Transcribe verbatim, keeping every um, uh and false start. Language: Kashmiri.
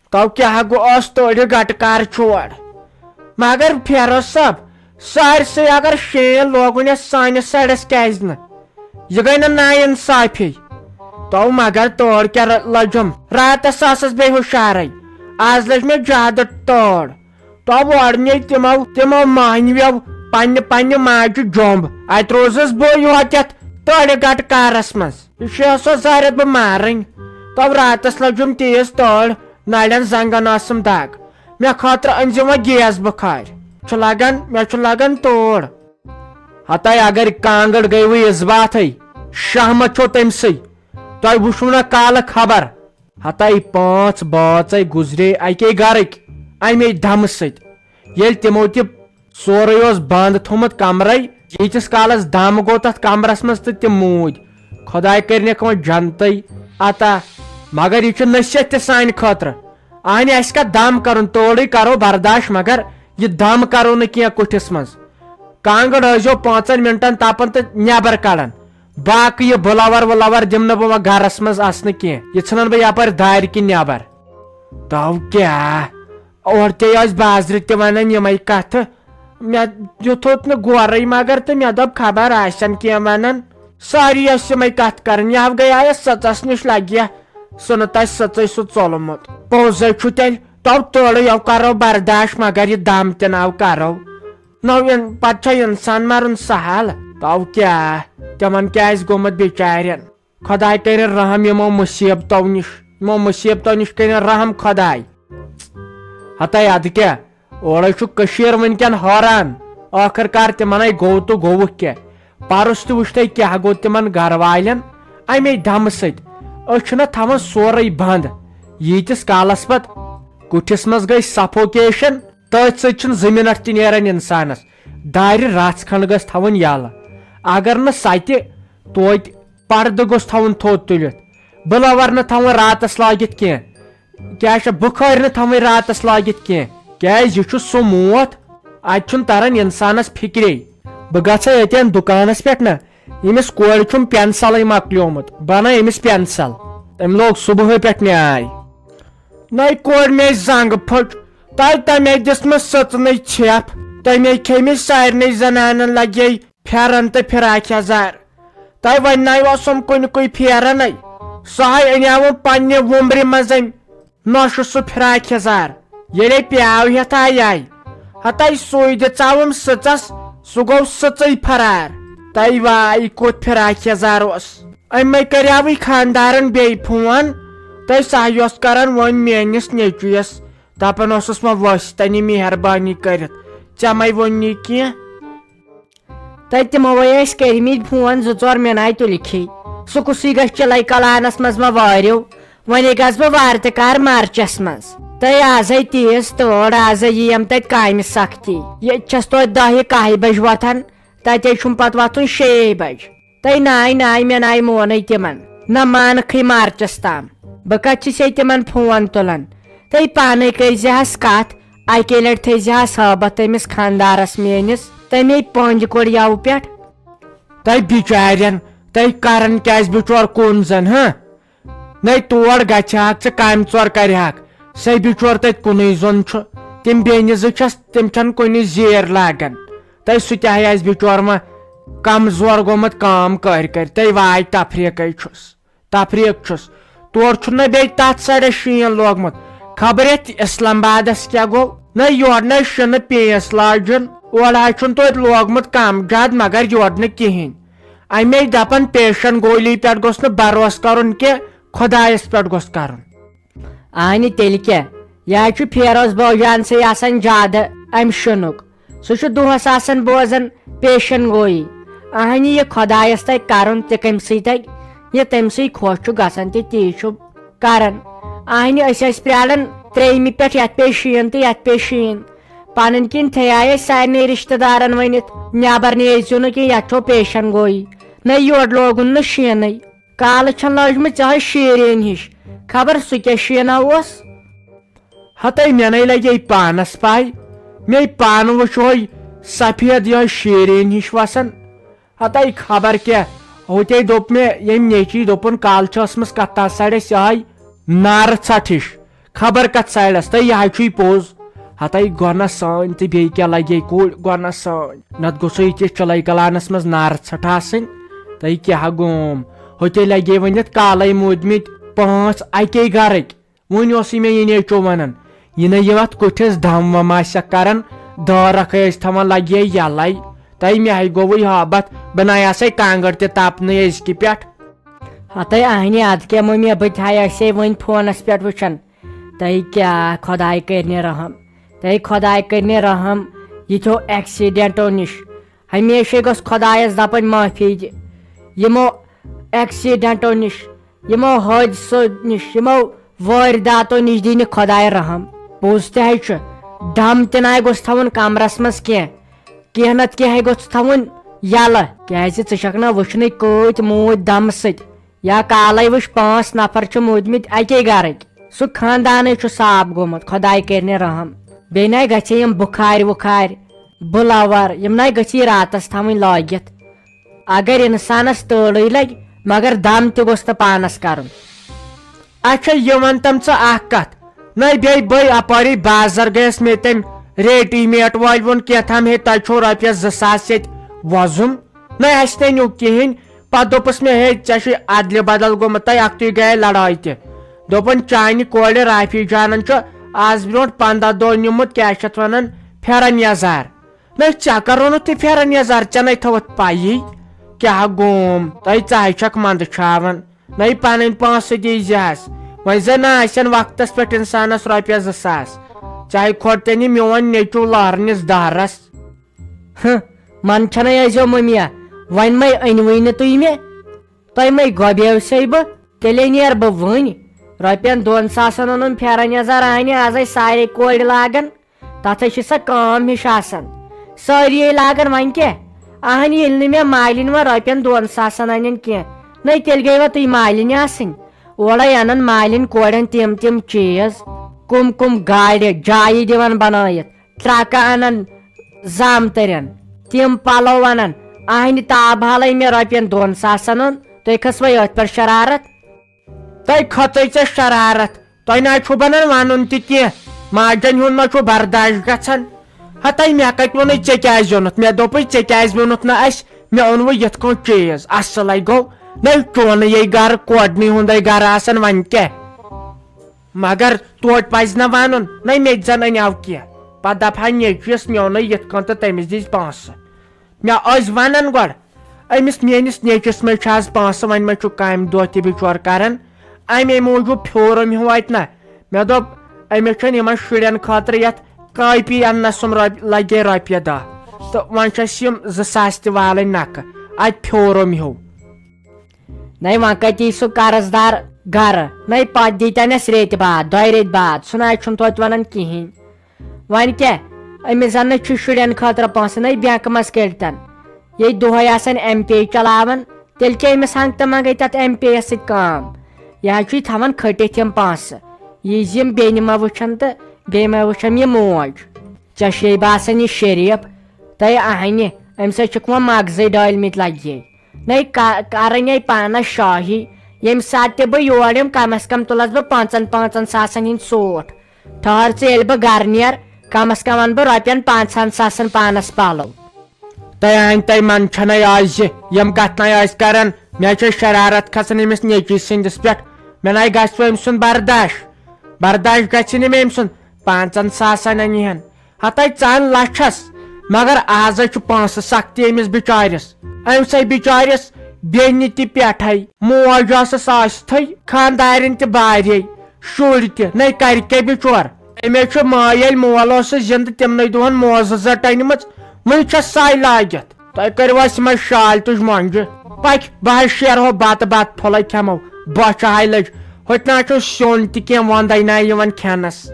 تو کیٛاہ گوٚو، ٲس تورِ گٹہٕ کار چھوڑ؟ مگر فیروز صٲب، سارسٕے اگر شین لوگُن یتھ سانِس سایڈس، کیازِ نہٕ؟ یہِ گٔے نہٕ نا انصافی۔ تو مگر تور کیٛاہ ر-، لٔجُم؟ راتس ٲسٕس بیٚیہِ ہُشارے، آز لٔج مےٚ زیادٕ تور۔ تو اورٕ نِیے تِمو، تِمو مٔہنویو پننہِ پننہِ ماجہِ جوٚمب۔ اتہِ روٗزُس بہٕ یوکیتھ تورِ گٹہٕ کارس منٛز۔ یہِ چھُ سۄ زارت بہٕ مارٕنۍ۔ تو راتس لٔجُم تیز تور، نالٮ۪ن زنگن ٲسٕم دگ۔ مےٚ خٲطرٕ أنۍ زِ وۄنۍ گیس بُخارۍ۔ چھُ لگان، مےٚ چھُ لگان تور۔ ہتاے اگر کانگڑ گٔیوٕ اس باتھے، شہمت چھو تٔمۍ سٕے۔ تۄہہِ وٕچھوٕ نہ کالہٕ خبر۔ ہتاے پانٛژھ بٲژے گُزرے اکے گرٕکۍ امے دمہٕ سۭتۍ۔ ییٚلہِ تِمو تہِ سورُے اوس بند تھوٚمُت کمرے، ییٖتِس کالس دم گوٚو تتھ کمرس منٛز تہٕ تِم موٗدۍ۔ خۄداے کٔرنکھ وۄنۍ جنتٕے عطا۔ مگر یہِ چھُ نصیحت تہِ سانہِ خٲطرٕ۔ اہنہِ، اسہِ کتھ دم کرُن، تورٕے کرو برداش، مگر یہِ دم کرو نہٕ کینٛہہ کُٹھِس منٛز۔ کانٛگٕر ٲسۍزیو پانٛژن منٹن تپان تہٕ نٮ۪بر کڑان۔ باقٕے یہِ بُلور وُلور دِمہٕ نہٕ بہٕ وۄنۍ گرس منٛز اژنہٕ کینٛہہ۔ یہِ ژھٕنن بہٕ یپٲرۍ دارِ کِنۍ نٮ۪بر۔ تو کیٛاہ؟ اورٕ تے ٲسۍ بازرٕ تہِ ونان یِمے کتھٕ۔ مےٚ دیُت ہوٚت نہٕ گورے مگر، تہٕ مےٚ دوٚپ خبر آسن کینٛہہ ونان۔ ساری ٲسۍ یِمے کتھٕ کران۔ یہِ ہا گٔیایس سٕژس نِش، لگہِ ہا سُہ نہٕ تتہِ سٕژے سُہ ژوٚلمُت۔ پوٚزے چھُ تیٚلہِ، تو تورٕ یو کرو برداش، مگر یہِ دم تہِ ناو کرو۔ نو ان-، پتہٕ چھا انسان مرُن سہل؟ تو کیٛاہ، تِمن کیٛاہ آسہِ گوٚمُت بچارٮ۪ن؟ خۄداے کٔرِن رحم یِمو مُصیبتو نِش، یِمو مُصیبتو نِش کٔرِن رحم خۄداے۔ ہتاے ادٕ کیٛاہ، اورے چھُ کٔشیٖر وٕنکٮ۪ن حٲران، ٲخٕر کار تِمنے گوٚو تہٕ گوٚوُکھ کیٛاہ؟ پرُس تہِ وٕچھتھے کیٛاہ گوٚو تِمن گرٕ والٮ۪ن امے دمہٕ سۭتۍ۔ أسۍ چھِنہ تھاوان سورُے بنٛد، ییٖتِس کالس پتہٕ کُٹھِس منٛز گٔے suffocation، تٔتھۍ سۭتۍ چھُنہٕ زٕ منٹ تہِ نیران انسانس۔ دارِ رژھ کھنڈ گٔژھ تھاوٕنۍ یلہٕ، اگر نہٕ سۄ تہِ توتہِ پردٕ گوٚژھ تھاوُن تھوٚد تُلِتھ۔ بُلور نہٕ تھاوُن راتس لٲگِتھ کینٛہہ۔ کیٛاہ چھےٚ بُخٲرۍ نہٕ تھاوٕنۍ راتس لٲگِتھ کینٛہہ؟ کیٛازِ یہِ چھُ سُہ موت، اتہِ چھُنہٕ تران انسانس فکرے۔ بہٕ گژھے ییٚتٮ۪ن دُکانس پٮ۪ٹھ نہ، ییٚمِس کورِ چھُم پینسلٕے مۄکلیومُت، بہٕ انہٕ أمِس پینسل۔ أمۍ لوگ صبحٲے پٮ۪ٹھ نیاے۔ نَے کوٚر مےٚ زنٛگہٕ پھٔٹ، تۄہہِ تَمے دِژمٕژ سٕژنٕے ژھٮ۪پھ، تَمے کھیٚمٕتۍ سارنٕے زنانن لگے پھٮ۪رن تہٕ فراک یزار۔ تۄہہِ وۄنۍ نَے اوسُم کُنہِ کُے پھیرنَے، سُہ ہاے اَنیاوُم پننہِ وُمبرِ منٛز أمۍ نۄشہِ سُہ فراک یزار۔ ییٚلے پیاو ہٮ۪تھ آیے، ہتاے سُے دِژاوُم سٕژس، سُہ گوٚو سٕژٕے فرار۔ تۄہہِ واے کُتھ فراک یزار اوس؟ أمۍ کریاوٕے خاندارن بیٚیہِ فون، تہٕ سۄ یۄس کران وۄنۍ میٲنِس نیٚچوِس، دپان اوسُس وۄنۍ وۄسہِ تنہِ مہربٲنی کٔرِتھ، ژےٚ مَے ووٚن نہٕ کینٛہہ۔ تہٕ تِمو ٲسۍ کٔرمٕتۍ فون زٕ ژور مِناے تُلکھی۔ سُہ کُسٕے گژھِ چِلَے کلانس منٛز ما واریو؟ وۄنۍ گژھٕ بہٕ وارٕ تہِ کار مارچس منٛز۔ تہٕ آزے تیز تۭر، آزے یِیم تتہِ کامہِ سختی۔ ییٚتہِ چھس توتہِ دَہہِ کاہہِ بجہِ وۄتھان، تتے چھُم پتہٕ وۄتھُن شیٚیے بجہِ۔ تہٕ ناے ناے مےٚ ناے مونٕے تِمن، نہ مانکھٕے مارچس تام۔ بہٕ کتہِ چھسے تِمن فون تُلان؟ تہٕ پانے کٔرۍ زِ ہس کتھ، اکے لٹہِ تھٲے زِ ہس ہٲبتھ تٔمِس خاندارس میٲنِس، تمے پۄنٛجہِ کوٚڑ یَوٕ پٮ۪ٹھ۔ تہٕ بِچارٮ۪ن، تہٕ کرن کیٛازِ بِچور کُن زن، ہہ؟ نے تور گژھِ ہاکھ ژٕ، کامہِ ژور کرِ ہاکھ۔ سُے بِچور تتہِ کُنُے زوٚن چھُ۔ تِم بیٚنہِ زٕ چھس، تِم چھنہٕ کُنہِ زیٖر لاگان۔ تہٕ سُہ تہِ ہاے آسہِ بِچور وۄنۍ کمزور گوٚمُت کٲم کٔرۍ کٔرۍ۔ تہٕ واے تفریٖقے چھُس، تفریٖق چھُس۔ تورٕ چھُنہ بیٚیہِ تتھ سایڈس شیٖن لوگمُت۔ خبر یتھ اسلام آبادس کیٛاہ گوٚو۔ نہ یورٕ نہ شِنہٕ پیٖنٛژ لاجُن۔ اورٕ حظ چھُنہٕ توتہِ لوگمُت کم زیادٕ، مگر یورٕ نہٕ کِہینۍ۔ اَمے دَپان پیشن گویی پٮ۪ٹھ گوٚژھ نہٕ بروسہٕ کَرُن کینٛہہ، خۄدایَس پٮ۪ٹھ گوٚژھ کَرُن۔ اَہنہِ تیٚلہِ کیٛاہ؟ یہِ حظ چھُ فیروز بٲجانسٕے آسان زیادٕ اَمہِ شِنُک۔ سُہ چھُ دۄہَس آسان بوزان پیشن گویی۔ اَہنہِ یہِ خۄدایَس تَگہِ کَرُن تہِ کَمہِ سۭتۍ تَگہِ؟ یہِ تٔمۍ سٕے خۄش چھُ گژھان تہِ تی چھُ کَران۔ اَہنہِ أسۍ ٲسۍ پرٛاران ترٛیٚیِمہِ پٮ۪ٹھ یَتھ پیٚیہِ شیٖن تہٕ یَتھ پیٚیہِ شیٖن۔ پنٕنۍ کِنۍ تھے آیہِ أسۍ سارنٕے رشتہٕ دارن ؤنِتھ، نٮ۪بر نیرزیو نہٕ کینٛہہ، یتھ چھو پیشن گویی۔ نہ یورٕ لوگُن نہٕ شیٖنٕے۔ کالہٕ چھن لٲجمٕژ یہے شیٖرین ہِش، خبر سُہ کیٛاہ شیٖنا اوس۔ ہتے مےٚ نے لگے پانس پاے، مے پانہٕ وٕچھوے سفید یہے شیٖرین ہِش وسان۔ ہتے خبر کیٛاہ، ہوتے دوٚپ مےٚ ییٚمۍ نیٚچی دوٚپُن کالہٕ چھِ ٲسمٕژ کتھ تتھ سایڈس یہے نارٕ ژھٹھ ہِش۔ خبر کتھ سایڈس، تہٕ یہِ حظ چھُے پوٚز۔ ہتَے گۄناہ سٲنۍ تہٕ بیٚیہِ کیٛاہ لگے کوٗرۍ گۄناہ سٲنۍ؟ نتہٕ گوٚژھ یہِ تہِ چِلَے کلانس منٛز نارٕ ژھٹھ آسٕنۍ۔ تہٕ یہِ کیٛاہ گوم؟ ہوٚتے لگے وۄنۍ یتھ کالے موٗدمٕتۍ پانٛژھ اکے گرٕکۍ۔ وۄنۍ اوسُے مےٚ یہِ نیٚچو ونان، یہِ نہ یہِ اتھ کُٹھِس دم وم آسٮ۪کھ کران، دٲر رکھے ٲسۍ تھاوان لگے یلے۔ تہٕ مےٚ ہے گوٚوُے ہابتھ، بہٕ نہ آسے کانٛگٕر تہِ تپنٕے أزکہِ پٮ۪ٹھ۔ ہتے اہنہِ، ادٕ کیٛاہ مٔمی، بہٕ تہِ ہا آسے وۄنۍ فونس پٮ۪ٹھ وٕچھان۔ تہٕ کیٛاہ خۄداے کٔرنہِ رحم، تہٕ خۄداے کٔرنہِ رحم یِتھیو ایکسیڈنٹو نِش۔ ہمیشے گوٚژھ خۄدایس دپٕنۍ معٲفی دِ یِمو ایکسیڈنٹو نِش، یِمو حٲدثو نِش، یِمو وٲرۍداتو نِش دِنہِ خۄداے رحم۔ پوٚز تہِ ہے چھُ، دم تہِ ناے گوٚژھ تھاوُن کمرس منٛز کینٛہہ، کینٛہہ نتہٕ کینٛہہ ہے گوٚژھ تھاوُن یلہٕ، کیازِ ژٕ چھکھ نہ وٕچھنٕے کۭتۍ موٗدۍ دمہٕ سۭتۍ۔ یا کالے وٕچھ، پانٛژھ نفر چھِ موٗدمٕتۍ اکے گرٕکۍ، سُہ خاندانے چھُ صاف گوٚمُت، خۄداے کٔرنہِ رحم۔ بیٚیہِ ناے گژھِ یِم بُخارِ وُخارِ، بُلور، یِم ناے گژھِ یہِ راتس تھاوٕنۍ لٲگِتھ۔ اگر انسانس تٲڑٕے لگہِ، مگر دم تہِ گوٚژھ نہٕ پانس کرُن۔ اچھا، یہِ ون تم ژٕ اکھ کتھ، نہ بیٚیہِ بٔے اپٲری بازر گٔیس، مےٚ تٔمۍ ریڈی میٹ وٲلۍ ووٚن کیٛاہ تام، ہے تۄہہِ چھو رۄپیس زٕ ساس ییٚتہِ وۄزُم، نہ اسہِ نے نیوٗ کِہینۍ۔ پتہٕ دوٚپُس مےٚ، ہے ژےٚ چھُے ادلہِ بدل گوٚمُت، تۄہہِ اکھتُے گٔیے لڑٲے تہِ۔ دوٚپُن چانہِ کورِ رافی جانن چھُ از برونٛٹھ پنٛداہ دۄہ نیوٗمُت، کیٛاہ چھِ اتھ ونان، پھیرن یزار۔ نہ، ژےٚ کر روٚنُتھ تہِ پھیرن یزار؟ ژےٚ نے تھٲوتھ پَیی کیٛاہ گوم؟ تۄہہِ ژاے چھکھ منٛدٕ چھاوان۔ نہ، یہِ پنٕنۍ پونٛسہٕ دی زِہس۔ وۄنۍ زن نہ آسن وقتس پٮ۪ٹھ انسانس رۄپیس زٕ ساس۔ ژےٚ کھوٚت تیٚلہِ میون نیٚچو لارنس دہرس۔ ہہ، من چھنے ٲسۍزیو مٔمیا، وۄنۍ مے أنۍوٕے نہٕ تُہۍ مےٚ۔ تۄہہِ مے گۄبیو سے بہٕ، تیٚلے نیر بہٕ وٕنۍ۔ رۄپین دۄن ساسن اوٚنُم پھیرن یزار، آنہِ آزے سارے کورِ لاگان۔ تتھ ہے چھِ سۄ کٲم ہِش آسان۔ سٲری ہے لاگان، وۄنۍ کیٛاہ؟ اہن، ییٚلہِ نہٕ مےٚ مالِنۍ وۄنۍ رۄپین دۄن ساسن انن کینٛہہ، نٔے تیٚلہِ گٔیوا تُہۍ مالِنۍ آسٕنۍ؟ اورے انان مالِنۍ کورٮ۪ن تِم تِم چیٖز، کُم کُم گاڑِ جایہِ دِوان بنٲیِتھ، ٹرکہٕ انان زامتٕرٮ۪ن، تِم پلو انان، اہنہِ تاب حالے مےٚ رۄپین دۄن ساسن اوٚن، تُہۍ کھسوے أتھۍ پٮ۪ٹھ شرارت؟ تۄہہِ کھٔژٕے ژےٚ شرارت؟ تۄہہِ نہ چھُو بنان ونُن تہِ کینٛہہ، ماجن ہُنٛد ما چھُو برداش گژھان؟ ہتے مےٚ کتہِ ووٚنُے ژےٚ کیٛازِ اوٚنُتھ؟ مےٚ دوٚپُے ژےٚ کیٛازِ ووٚنُتھ نہٕ اسہِ؟ مےٚ اوٚن وۄنۍ یِتھ کٔنۍ چیٖز، اصلے گوٚو۔ نہ چونُے یے گرٕ، کوڈنٕے ہُنٛدے گرٕ آسان، وۄنۍ کیٛاہ؟ مگر توتہِ پزِ نہ ونُن، نہ مےٚ تہِ زن انیاو کینٛہہ۔ پتہٕ دپہٕ ہا نیٚچوِس مےٚ اوٚنُے یِتھ کٔنۍ تہٕ تٔمِس دِژ پونٛسہٕ۔ مےٚ ٲسۍ ونان گۄڈٕ، أمِس میٲنِس نیٚچوِس منٛز چھِ آز پونٛسہٕ، وۄنۍ ما چھُ کامہِ دۄہ تہِ بِچور کران، امے موٗجوٗب پھیوٗرُم ہیوٗ اتہِ نہ۔ مےٚ دوٚپ، أمِس چھُنہٕ یِمن شُرٮ۪ن خٲطرٕ یتھ کاپی اننس سُم رۄپ-، لگے رۄپیہِ دہ، تہٕ وۄنۍ چھِ اسہِ یِم زٕ ساس تہِ والٕنۍ نکھٕ، اتہِ پھیوٗرُم ہیوٗ۔ نَے وۄنۍ کَتہِ یی سُہ قرض دار گرٕ؟ نَے پَتہٕ دی تَنٮ۪س ریٚتۍ بعد، دۄیہِ ریٚتۍ بعد، سُہ نَے چھُنہٕ توتہِ وَنان کِہیٖنۍ۔ وۄنۍ کیٛاہ؟ أمِس زَن نَے چھُ شُرٮ۪ن خٲطرٕ پونٛسہٕ نَے بینٛکہٕ منٛز کٔڑۍتَن۔ ییٚتہِ دۄہَے آسان ایم پے چلاوان، تیٚلہِ کیٛاہ أمِس ہنٛگتہٕ منٛگَے تَتھ ایم پے یَس سۭتۍ کٲم؟ یہِ حظ چھُے تھاوان کھٔٹِتھ یِم پونٛسہٕ، یہِ زِ یِم بیٚنہِ ما وٕچھَن تہٕ بیٚیہِ ما وٕچھَم یہِ موج۔ ژےٚ چھے باسان یہِ شریٖف؟ تَے اَہنہِ، أمِس حظ چھِکھ وۄنۍ مغزٕے ڈٲلۍ مٕتۍ لَگہِ۔ نَے کا-، کرٕنۍ ہے پانس شٲہی۔ ییٚمہِ ساتہٕ تہِ بہٕ یور یِم، کم از کم تُلس بہٕ پانٛژن پانٛژن ساسن ہٕنٛدۍ سوٹ۔ ٹھہر ژٕ، ییٚلہِ بہٕ گرٕ نیر، کم از کم انہٕ بہٕ رۄپین پانٛژہن ساسن پانس پلو۔ تۄہہِ آنۍ تۄہہِ من چھنَے آز یہِ، یِم کتھ نَے ٲسۍ کران۔ مےٚ چھےٚ شرارت کھسان أمِس نیٚچوۍ سٕنٛدِس پٮ۪ٹھ۔ مےٚ نَے گژھِ وۄنۍ أمۍ سُنٛد برداش۔ برداش گژھِ نہٕ مےٚ أمۍ سُنٛد۔ پانٛژن ساسن انہِ ہن۔ ہتَے ژَن لَچھَس، مگر آز ہے چھُ پونٛسہٕ سختی أمِس بِچارِس۔ أمۍ سٕے بِچارِس بیٚنہِ تہِ پٮ۪ٹھَے، موج ٲسٕس ٲسۍتھٕے، خانٛدارِنۍ تہِ بارے، شُرۍ تہِ، نَے کَرِ کیٛاہ بِچور؟ أمِس چھُ مٲلۍ ییٚلہِ مول اوسُس زِندٕ، تِمنٕے دۄہَن موزٕ زٔٹ أنۍمٕژ، وٕنہِ چھَس سَے لٲگِتھ۔ تۄہہِ کٔرِو اَسہِ یِمَے شالہِ تُج مۄنٛجہِ۔ پَکھ، بہٕ حظ شیرہو بَتہٕ، بَتہٕ پھوٚلَے کھٮ۪مو۔ بۄچھِ ہاے لٔج۔ ہوٚتہِ نہ چھُ سیُن تہِ کینٛہہ، وۄندَے نہ یِوان کھٮ۪نَس۔